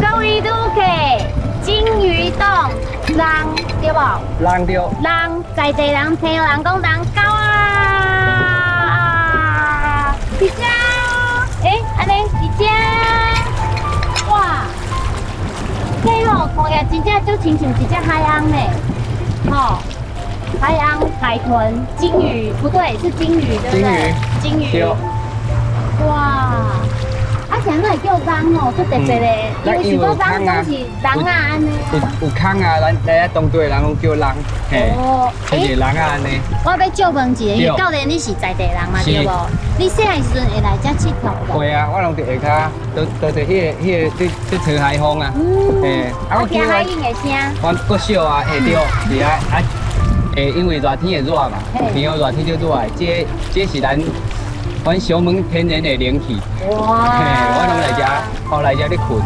各位旅客，金魚洞人對無？人對。人在地人聽人講人到啊！佇遮，欸，按呢佇遮，哇！這吼看起來真正就親像一隻海翁呢，吼，海翁、海豚、鯨魚，不對，是鯨魚，對不對？鯨魚。對。哇！啊，啥會叫魟哦，足特別的，因為是講魟總是人啊按呢。有有空啊，咱來當地人攏叫魟，嘿，就是人啊按呢。我欲借問一下，因為教練你是在地人嘛，對無？你細漢時陣會來遮𨑨迌無？會啊，我攏佇下跤，都都佇彼個彼佇海風啊，嘿，啊，我聽海湧的聲。阮國小啊，會對，是啊，啊，會因為熱天會熱嘛，然後熱天就熱的，這這是咱阮小門天然的冷氣。哇！嘿，我攏來遮，後來遮咧睏。